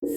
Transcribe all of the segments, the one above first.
Që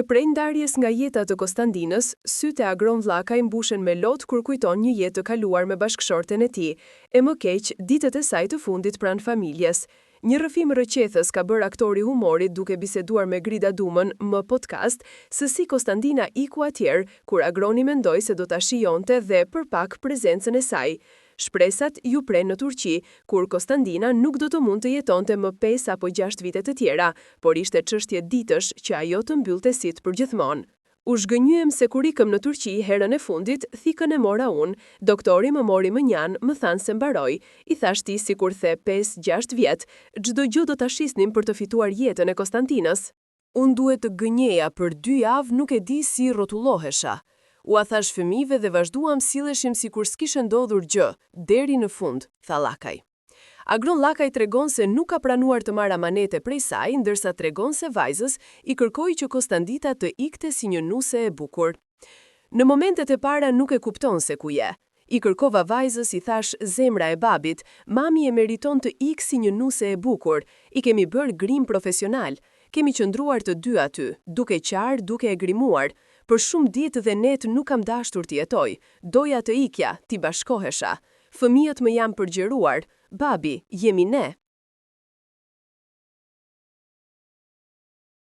prej ndarjes nga jeta të Kostandinës, sytë e Agron Llakaj mbushen me lot kur kujton një jetë të kaluar me bashkëshorten e tij, e më keq, ditët e saj të fundit pranë familjes. Një rrëfim rrëqethës ka bërë aktori i humorit duke biseduar me Grida Dumën më podcast se si Kostandina iku atëherë, kur Agroni mendoi se do ta shijonte dhe për pak prezencën e saj. Shpresat iu prenë në Turqi, kur Kostandina nuk do të mund të jetonte më pesë apo gjashtë vite të tjera, por ishte çështje ditësh që ajo të mbyllte sytë përgjithmonë. U zhgënjyem se kur ikëm në Turqi herën e fundit, thikën e mora unë. Doktori më mori mënjanë, më thanë se mbaroi. I thashë ti sikur the pesë, gjashtë vjet. Çdo gjë do ta shisnim për të fituar jetën e Kostantinës. Unë duhet të gënjeja për dy javë nuk e di si rrotullohesha. Ua thashë fëmijëve dhe vazhduam silleshim sikur s'kishte ndodhur gjë, deri në fund, tha Llakaj. Agron Llakaj tregon se nuk ka pranuar të marrë amanete prej saj, ndërsa tregon se vajzës i kërkoi që Kostandita të ikte si një nuse e bukur. Në momentet e para nuk e kupton se ku je. I kërkova vajzës i thashë zemra e babit, mami e meriton të ikë si një nuse e bukur, i kemi bërë grim profesional. Kemi qëndruar të dy aty, duke qarë, duke e grimuar. Për shumë ditë dhe netë nuk kam dashtur të jetoj. Doja të ikja, t'i bashkohesha. Fëmijët më janë përgjëruar. Babi, jemi ne.